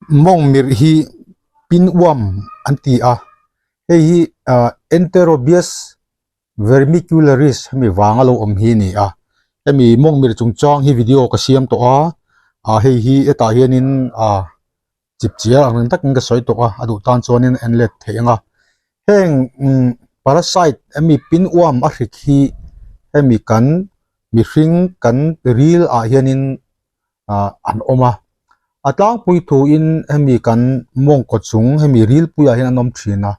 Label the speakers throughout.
Speaker 1: Mawng mirh hi pinworm an ti a, hei hi ah enterobius vermicularis hemi vanga lo awm hi a ni a, hemi mawng mirh chungchang hi video ka siam tawh a, ah hei hi hetah hianin ah chipchiar ang reng takin ka sawi tawh a, a duh tan chuanin a en let theih ang a, heng umm parasite hemi pinworm a hrik hi hemi kan mihring kan ril ah hianin ah an awm a a tlangpui thuin hemi kan mawngkaw chung hemi rilpuiah hian an awm thin a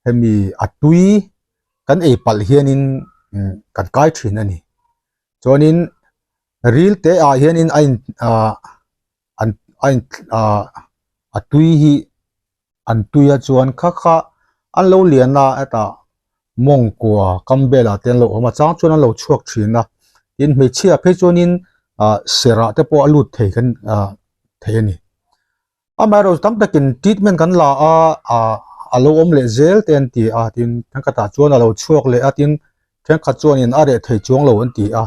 Speaker 1: hemi a tui kan ei palh hianin umm kan kai thin a ni chuanin ril te ah hianin a in ah an a in ah a tui hi. an tui a chuan kha kha an lo lian a hetah mawngkua kam velah te an lo awm a chang chuan an lo chhuak thin a tin hmeichhia phei chuanin ah serh ah te pawh a lut thei kan ah thei a ni amaherawhchu tam takin treatment kan la a ah a lo awm leh zel te an ti a tin thenkhatah chuan a lo chhuak leh a tin thenkhat chuanin a reh thei chuang lo an ti a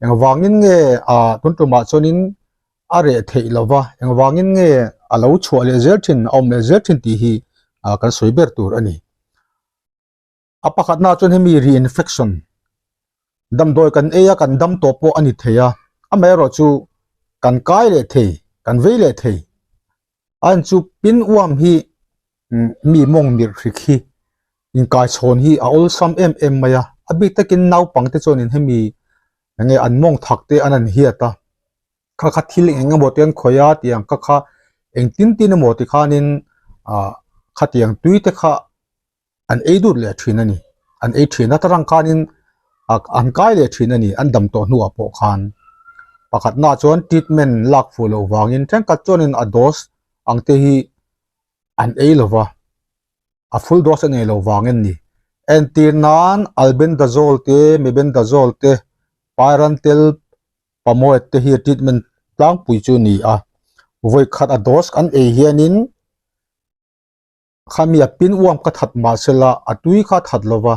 Speaker 1: engvangin nge ah tun tumah chuanin a reh theih lo va, engvangin nge a lo chhuah leh zel thin, a awm leh zel thin tih hi kan sawi ber tur a ni. A pakhatna chuan hemi reinfection, damdawi kan ei a, kan dam tawh pawh a ni thei a, amaherawhchu kan kai leh thei, kan vei leh thei. A en chu pinworm hi mi mawng mirh hrik hi inkaichhawn hi a awlsam em em mai a, a bik takin naupangte chuanin hemi enge an mawng thak te an han hiat a, kha kha thil eng emaw te an khawih a tiang kha kha engtin tin emaw ti khanin ah khatiang tui te kha an ei dut leh thin a ni, an ei thin a ta rang khanin an kai leh thin a ni an dam tawh hnuah pawh khan pakhatna chuan treatment lak fuh loh vangin thenkhat chuanin a dose ang te hi an ei lo va, a full dose a nei lo vang en ni. Entir nan albendazole te, mebendazole te, pyrantel pamoate te hi treatment tlangpui chu a ni a, vawi khat a dose an ei hianin khami a pin uam ka that mahsela a tui kha a that lo va,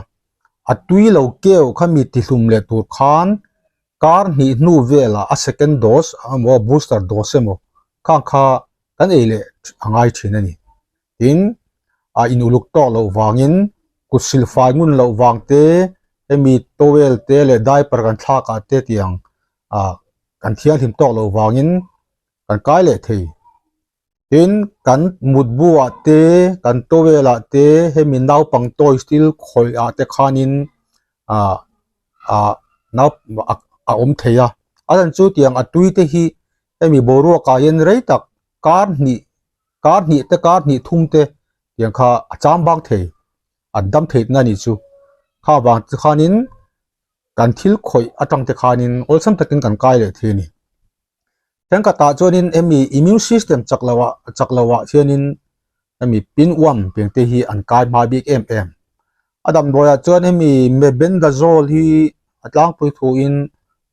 Speaker 1: a tui lo keu khami tihlum leh tur khan kar hnih hnu velah a second dose emaw booster dose emaw khang kha kan ei leh a ngai thin a ni. Tin, a in uluk tawk loh vangin kut silfai ngun loh vang te, hemi towel te leh diaper kan thlak ah te tiang ah kan thianghlim tawk loh vangin kan kai leh thei. Tin, kan mutbu ah te, kan towel ah te, hemi naupang toys thil khawih ah te khanin ah ah nau a awm thei a. A chhan chu tiang a tui te hi hemi boruak ah hian rei tak kar hnih kar hnih te kar hnih thum te tiang kha a cham bak thei an dam theih na nih chu kha vang te khanin kan thil khawih atang te khanin awlsam takin kan kai leh thei a ni thenkhatah chuanin hemi immune system chak loh ah chak loh ah hianin hemi pinworm tiang te hi an kai hma bik em em a damdawi ah chuan hemi mebendazole hi a tlangpui thuin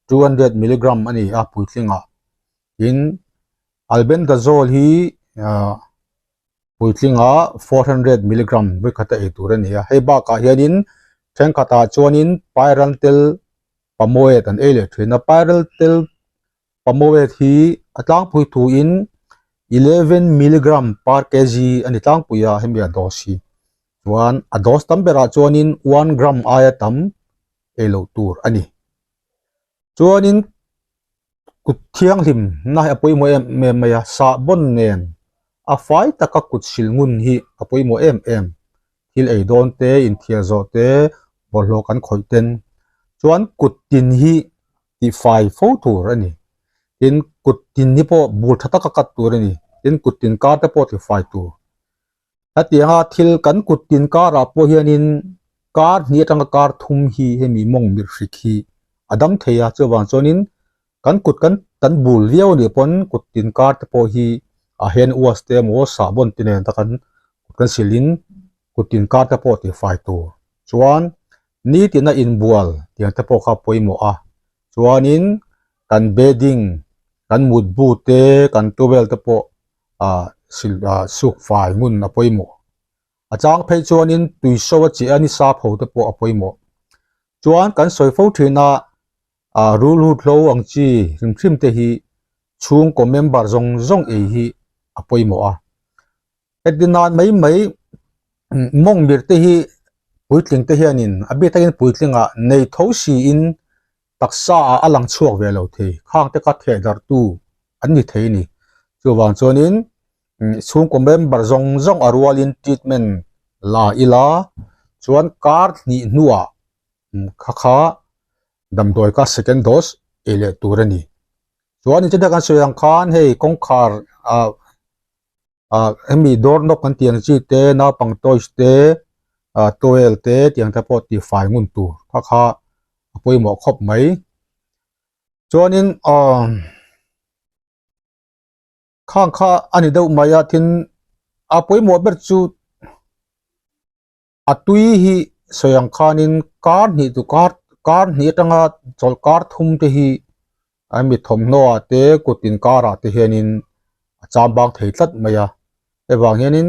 Speaker 1: 200 milligram a ni a puitlingah tin albendazole hi ah puitlinga 400 milligram vawikhat a ei tur a ni a hei bakah hianin thenkhatah chuanin pyrantel pamoate an ei leh thin a pyrantel pamoate hi a tlangpui thuin 11 milligram per kg a ni tlangpui a hemi a dose hi chuan a dose tam berah chuanin 1 gram aia tam ei loh tur a ni. Chuanin kut thianghlim na hi a pawimawh em em mai a, sahbawn nen a fai taka kut sil ngun hi a pawimawh em em. Thil ei dawn te, inthiar zawh te, bawlhhlawh kan khawih ten chuan kut tin hi tihfai fo tur a ni. Tin, kut tin hi pawh bur tha taka cut tur a ni. Tin, kut tin kar te pawh tihfai tur. Hetianga thil kan kut tin karah pawh hianin kar hnih atanga kar thum hi hemi mawng mirh hrik hi a dam thei a, chuvang chuanin kan kut kan kan bul viau anih pawn kut tin kar te pawh hi a hand wash te emaw sahbawn te nen ta kan kut kan silin kut tin kar te pawh tihfai tur chuan nitin a inbual tiang te pawh kha pawimawh a chuanin kan bedding kan mutbu te kan towel te pawh ah sil ah suk fai ngun a pawimawh. A chang phei chuanin tui so a chiah a ni sap ho te pawh a pawimawh. Chuan kan sawi fo thin a ah rulhut hlo ang chi hrim hrim te hi chhungkaw member zawng zawng ei hi a pawimawh a. Heti nan mai mai mawng mir te hi puitling te hianin a bik takin puitlingah nei tho siin taksa ah a lang chhuak ve lo thei. Khang te kha theh darh tu an ni thei a ni. Chuvang chuanin chhungkaw member zawng zawng a rualin treatment la ila chuan kar hnih hnuah kha kha damdawi kha second dose ei leh tur a ni. Chuan inchhung te kan sawi ang khan hei kawngkhar ah ah hemi door knob kan tih ang chi te naupang toys te ah towel te tiang te pawh tihfai ngun tur kha kha a pawimawh khawp mai. Chuanin ah khang kha a ni deuh mai a tin a pawimawh ber chu A tui hi sawi ang khanin kar hnih chu kar kar hnih atanga chawlh kar thum te hi a mi thawmhnaw ah te kut inkarah te hianin a cham bang thei tlat mai a hei vang hianin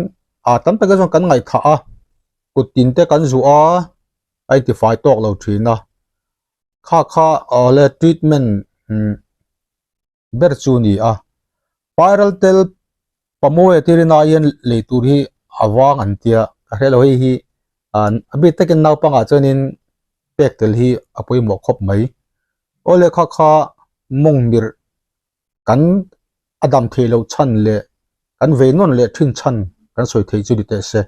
Speaker 1: ah tam taka chuan kan ngaihthah a kut tin te kan zuah a a intifai tawk lo thin a kha kha awle treatment umm ber chu a ni a viral tel pamawia tirina hian lei tur hi a vang an tia ka hre lo hei hi a bik takin naupangah chuanin pek tel hi a pawimawh khawp mai aw lehkha kha mawng mirh kan a dam theih loh chhan leh kan vei nawn leh thin chhan kan sawi theih chu ni teh se.